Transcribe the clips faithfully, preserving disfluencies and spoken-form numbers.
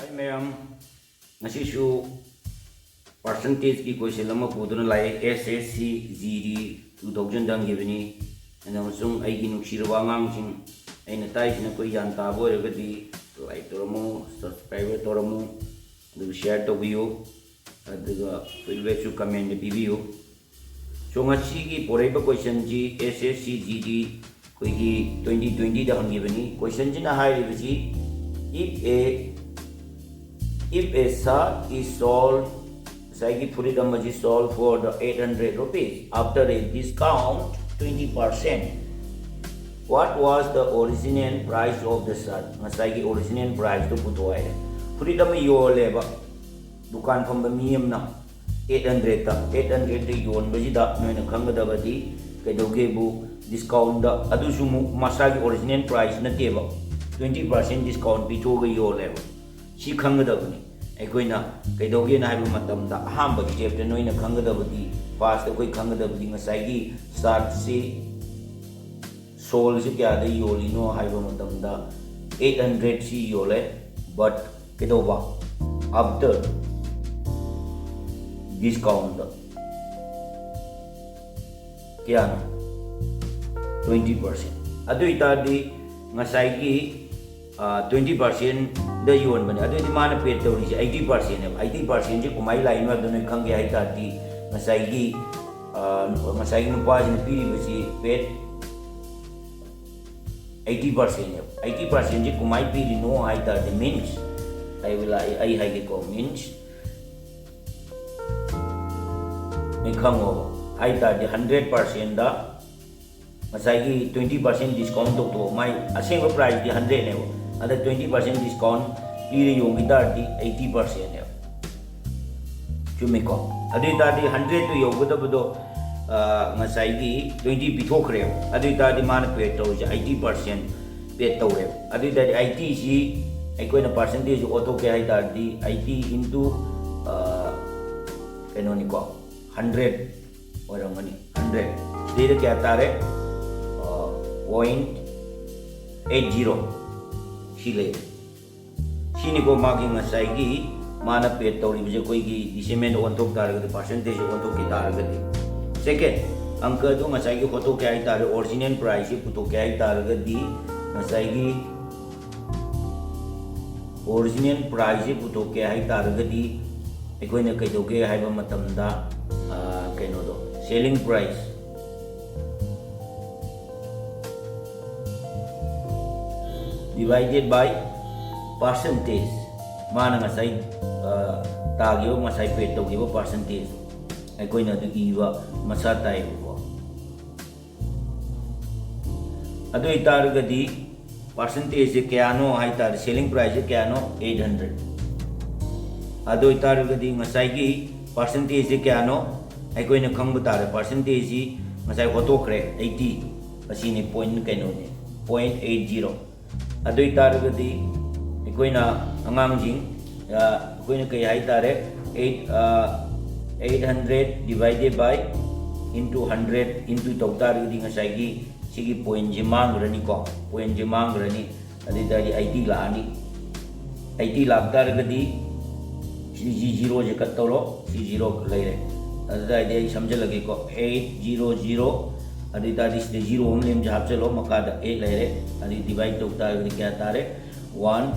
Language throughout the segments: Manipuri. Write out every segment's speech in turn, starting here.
Hi ꯃꯌꯥꯝ, ꯉꯁꯤꯁꯨ percentageꯀꯤ question ꯑꯃ ꯄꯨꯗꯨꯅ ꯂꯥꯛꯑꯦ꯫ S S C G D two thousand ꯍꯪꯈꯤꯕꯅꯤ꯫ ꯑꯗꯨꯅ ꯑꯃꯁꯨꯡ ꯑꯩꯒꯤ ꯅꯨꯡꯁꯤꯔꯕ ꯑꯉꯥꯡꯁꯤꯡ, ꯑꯩꯅ ꯇꯥꯏꯁꯤ ꯅꯈꯣꯏ ꯒ꯭ꯌꯥꯟ ꯇꯥꯕ ꯑꯣꯏꯔꯒꯗꯤ like ꯇꯧꯔꯝꯃꯨ, subscribe ꯇꯧꯔꯝꯃꯨ, ꯑꯗꯨꯒ share ꯇꯧꯕꯤꯌꯨ, ꯑꯗꯨꯒ feedbackꯁꯨ commentꯇ ꯄꯤꯕꯤꯌꯨ꯫ So ꯉꯁꯤꯒꯤ ꯄꯣꯔꯛꯏꯕ questionꯁꯤ S S C G D ꯑꯩꯈꯣꯏꯒꯤ twenty twentyꯗ ꯍꯪꯈꯤꯕꯅꯤ꯫ Questionꯁꯤꯅ ꯍꯥꯏꯔꯤꯕꯁꯤ, if a if a shirt is sold, ꯉꯁꯥꯏꯒꯤ ꯐꯨꯔꯤꯠ ꯑꯃꯁꯤ sold for the eight hundred rupees after a discount twenty percent, what was the original price of the shirt? ꯉꯁꯥꯏꯒꯤ original priceꯇꯨ ꯄꯨꯊꯣꯛꯑꯦ꯫ ꯐꯨꯔꯤꯠ ꯑꯃ ꯌꯣꯜꯂꯦꯕ ꯗꯨꯀꯥꯟ ꯐꯝꯕ ꯃꯤ ꯑꯃꯅ eight hundredꯇ, eight hundredꯇ ꯌꯣꯟꯕꯁꯤꯗ ꯅꯣꯏꯅ ꯈꯪꯒꯗꯕꯗꯤ ꯀꯩꯗꯧꯒꯦꯕꯨ, discountꯇ, ꯑꯗꯨꯁꯨ ꯑꯃꯨꯛ ꯃꯁꯥꯒꯤ original price ꯅꯠꯇꯦꯕ, twenty percent discount ꯄꯤꯊꯣꯛꯑꯒ ꯌꯣꯜꯂꯦꯕ꯫ ꯁꯤ ꯈꯪꯒꯗꯕꯅꯤ꯫ ꯑꯩꯈꯣꯏꯅ ꯀꯩꯗꯧꯒꯦꯅ ꯍꯥꯏꯕ ꯃꯇꯝꯗ ꯑꯍꯥꯟꯕ stepꯇ ꯅꯣꯏꯅ ꯈꯪꯒꯗꯕꯗꯤ, firstꯇ ꯑꯩꯈꯣꯏ ꯈꯪꯒꯗꯕꯗꯤ ꯉꯁꯥꯏꯒꯤ shirtꯁꯤ soleꯁꯤ ꯀꯌꯥꯗ ꯌꯣꯜꯂꯤꯅꯣ ꯍꯥꯏꯕ ꯃꯇꯝꯗ eight hundredꯁꯤ ꯌꯣꯜꯂꯦ, but ꯀꯩꯗꯧꯕ, after discountꯇ ꯀꯌꯥꯅꯣ? Twenty percent꯫ ꯑꯗꯨ ꯑꯣꯏꯇꯥꯔꯗꯤ ꯉꯁꯥꯏꯒꯤ twenty percentꯗ ꯌꯣꯟꯕꯅꯦ꯫ ꯑꯗꯨꯑꯣꯏꯗꯤ ꯃꯥꯅ paid ꯇꯧꯔꯤꯁꯦ eighty percentꯅꯦꯕ꯫ Eighty percentꯁꯦ ꯀꯃꯥꯏꯅ ꯂꯥꯛꯏꯅꯣ ꯍꯥꯏꯕꯗꯣ ꯅꯣꯏ ꯈꯪꯒꯦ ꯍꯥꯏ ꯇꯥꯔꯗꯤ ꯉꯁꯥꯏꯒꯤ ꯑ, ꯉꯁꯥꯏꯒꯤ ꯅꯨꯄꯥꯁꯤꯅ ꯄꯤꯔꯤꯕꯁꯤ paid eighty percentꯅꯦꯕ꯫ Eighty percentꯁꯤ ꯀꯃꯥꯏꯅ ꯄꯤꯔꯤꯅꯣ ꯍꯥꯏ ꯇꯥꯔꯗꯤ, means, ꯑꯩ ꯍꯥꯏꯒꯦꯀꯣ, means ꯅꯣꯏ ꯈꯪꯉꯣꯕ꯫ ꯍꯥꯏ ꯇꯥꯔꯗꯤ hundred percentꯗ ꯉꯁꯥꯏꯒꯤ twenty percent discount ꯇꯧꯊꯣꯛꯑꯣ꯫ ꯃꯥꯏ ꯑꯁꯦꯡꯕ priceꯇꯤ hundredꯅꯦꯕ, ꯑꯗ twenty percent discount ꯄꯤꯔ ꯌꯣꯟꯈꯤ ꯇꯥꯔꯗꯤ eighty percentꯅꯦꯕ꯫ ꯆꯨꯝꯃꯤꯀꯣ? ꯑꯗꯨ ꯑꯣꯏ ꯇꯥꯔꯗꯤ hundredꯇꯨ ꯌꯧꯒꯗꯕꯗꯣ, ꯑ, ꯉꯁꯥꯏꯒꯤ twenty ꯄꯤꯊꯣꯛꯈ꯭ꯔꯦꯕ꯫ ꯑꯗꯨ ꯑꯣꯏ ꯇꯥꯔꯗꯤ ꯃꯥꯅ paid ꯇꯧꯔꯤꯁꯦ eighty percent paid ꯇꯧꯔꯦꯕ꯫ ꯑꯗꯨ ꯑꯣꯏ ꯇꯥꯔꯗꯤ eightyꯁꯤ ꯑꯩꯈꯣꯏꯅ percentageꯁꯤ ꯑꯣꯟꯊꯣꯛꯀꯦ ꯍꯥꯏ ꯇꯥꯔꯗꯤ eighty into, ꯑ, ꯀꯩꯅꯣꯅꯤꯀꯣ, hundred ꯑꯣꯏꯔꯝꯒꯅꯤ꯫ Hundred꯫ ꯁꯤꯗꯩꯗ ꯀꯌꯥ ꯇꯥꯔꯦ? ꯑ, point eight zero꯫ ꯁꯤ ꯂꯩꯔꯦ꯫ ꯁꯤꯅꯤꯀꯣ ꯃꯥꯒꯤ ꯉꯁꯥꯏꯒꯤ ꯃꯥꯅ ꯄꯦꯗ ꯇꯧꯔꯤꯕꯁꯦ ꯑꯩꯈꯣꯏꯒꯤ ꯗꯤꯁꯤꯃꯦꯜꯗ ꯑꯣꯟꯊꯣꯛ ꯇꯥꯔꯒꯗꯤ, ꯄꯥꯔꯁꯦꯟꯇꯦꯖ ꯑꯣꯟꯊꯣꯛꯈꯤ ꯇꯥꯔꯒꯗꯤ, ꯁꯦꯀꯦꯟ ꯑꯪꯀ ꯑꯗꯨ ꯉꯁꯥꯏꯒꯤ ꯍꯣꯠꯇꯣꯛꯀꯦ ꯍꯥꯏ ꯇꯥꯔꯦ, ꯑꯣꯔꯤꯖꯤꯅꯦꯜ ꯄ꯭ꯔꯥꯏꯁꯁꯤ ꯄꯨꯊꯣꯛꯀꯦ ꯍꯥꯏ ꯇꯥꯔꯒꯗꯤ, ꯉꯁꯥꯏꯒꯤ ꯑꯣꯔꯤꯖꯤꯅꯦꯜ ꯄ꯭ꯔꯥꯏꯁꯁꯤ ꯄꯨꯊꯣꯛꯀꯦ ꯍꯥꯏ ꯇꯥꯔꯒꯗꯤ ꯑꯩꯈꯣꯏꯅ ꯀꯩꯗꯧꯒꯦ ꯍꯥꯏꯕ ꯃꯇꯝꯗ, ꯑ, ꯀꯩꯅꯣꯗꯣ, selling price divided by percentage, ꯃꯥꯅ ꯉꯁꯥꯏ, ꯑ, ꯇꯥꯈꯤꯕ, ꯉꯁꯥꯏ ꯄꯦꯗ ꯇꯧꯈꯤꯕ ꯄꯥꯔꯁꯦꯟꯇꯦꯖ ꯑꯩꯈꯣꯏꯅ ꯑꯗꯨ ꯏꯕ ꯃꯁꯥ ꯇꯥꯏꯌꯦꯕꯀꯣ꯫ ꯑꯗꯨ ꯑꯣꯏꯇꯥꯔꯒꯗꯤ ꯄꯥꯔꯁꯦꯟꯇꯦꯖꯁꯦ ꯀꯌꯥꯅꯣ ꯍꯥꯏ ꯇꯥꯔꯗꯤ, ꯁꯦꯂꯤꯡ ꯄ꯭ꯔꯥꯏꯁꯁꯦ ꯀꯌꯥꯅꯣ? Eight hundred. ꯑꯗꯨ ꯑꯣꯏꯇꯥꯔꯒꯗꯤ ꯉꯁꯥꯏꯒꯤ ꯄꯥꯔꯁꯦꯟꯇꯦꯖꯁꯦ ꯀꯌꯥꯅꯣ ꯑꯩꯈꯣꯏꯅ ꯈꯪꯕ ꯇꯥꯔꯦ꯫ ꯄꯥꯔꯁꯦꯟꯇꯦꯖꯁꯤ ꯉꯁꯥꯏ ꯍꯣꯠꯇꯣꯛꯈ꯭ꯔꯦ, ꯑꯩꯠꯇꯤ, ꯑꯁꯤꯅꯤ ꯄꯣꯏꯟ ꯀꯩꯅꯣꯅꯤ, ꯄꯣꯏꯟ ꯑꯩꯠ ꯖꯤꯔꯣ꯫ ꯑꯗꯨ ꯑꯣꯏꯇꯥꯔꯒꯗꯤ ꯑꯩꯈꯣꯏꯅ ꯑꯉꯥꯡꯁꯤꯡ, ꯑ, ꯑꯩꯈꯣꯏꯅ ꯀꯩ ꯍꯥꯏ ꯇꯥꯔꯦ, ꯑꯩꯠ, ꯑ, eight hundred divided by into hundred into ꯇꯧ ꯇꯥꯔꯒꯗꯤ ꯉꯁꯥꯏꯒꯤ ꯁꯤꯒꯤ ꯄꯣꯏꯟꯁꯦ ꯃꯥꯡꯈ꯭ꯔꯅꯤꯀꯣ, ꯄꯣꯏꯟꯁꯦ ꯃꯥꯡꯈ꯭ꯔꯅꯤ꯫ ꯑꯗꯨ ꯑꯣꯏꯇꯥꯔꯗꯤ ꯑꯩꯠꯇꯤ ꯂꯥꯛꯑꯅꯤ꯫ ꯑꯩꯠꯇꯤ ꯂꯥꯛ ꯇꯥꯔꯒꯗꯤ ꯁꯤ ꯖꯤ ꯖꯤꯔꯣꯁꯦ ꯀꯠ ꯇꯧꯔꯣ, ꯁꯤ ꯖꯤꯔꯣ ꯂꯩꯔꯦ꯫ ꯑꯗꯨ ꯑꯣꯏꯇꯥꯔꯗꯤ ꯑꯩ ꯁꯝꯖꯜꯂꯒꯦꯀꯣ, ꯑꯩꯠ ꯖꯤꯔꯣ ꯖꯤꯔꯣ, ꯑꯗꯨ ꯑꯣꯏꯇꯥꯔꯗꯤ ꯁꯤꯗ ꯖꯤꯔꯣ ꯑꯃ ꯂꯦꯝꯁꯦ ꯍꯥꯞꯆꯜꯂꯣ, ꯃꯈꯥꯗ ꯑꯩꯠ ꯂꯩꯔꯦ꯫ ꯑꯗꯨ ꯗꯤꯚꯥꯏꯠ ꯇꯧ ꯇꯥꯔꯒꯗꯤ ꯀꯌꯥ ꯇꯥꯔꯦ? One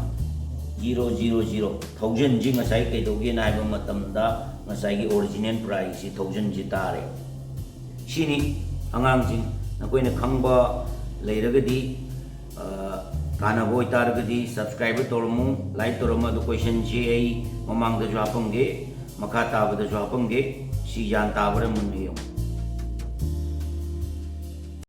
zero zero zero. ꯊꯥꯎꯖꯟꯁꯤ ꯉꯁꯥꯏ ꯀꯩꯗꯧꯒꯦꯅ ꯍꯥꯏꯕ ꯃꯇꯝꯗ ꯉꯁꯥꯏꯒꯤ ꯑꯣꯔꯤꯖꯤꯅꯦꯜ ꯄ꯭ꯔꯥꯏꯁꯁꯤ ꯊꯥꯎꯖꯟꯁꯤ ꯇꯥꯔꯦ꯫ ꯁꯤꯅꯤ ꯑꯉꯥꯡꯁꯤꯡ, ꯅꯈꯣꯏꯅ ꯈꯪꯕ ꯂꯩꯔꯒꯗꯤ, ꯑ, ꯀꯥꯟꯅꯕ ꯑꯣꯏꯇꯥꯔꯒꯗꯤ ꯁꯕꯁꯀ꯭ꯔꯥꯏꯕ ꯇꯧꯔꯝꯃꯨ, ꯂꯥꯏꯛ ꯇꯧꯔꯝꯃꯨ꯫ ꯑꯗꯨ ꯀꯣꯏꯁꯟꯁꯤ ꯑꯩ ꯃꯃꯥꯡꯗꯁꯨ ꯍꯥꯞꯄꯝꯒꯦ, ꯃꯈꯥ ꯇꯥꯕꯗꯁꯨ ꯍꯥꯞꯄꯝꯒꯦ꯫ ꯁꯤ ꯒ꯭ꯌꯥꯟ ꯇꯥꯕ꯭ꯔꯥ ꯃꯨꯟꯅ ꯌꯦꯡꯉꯨ꯫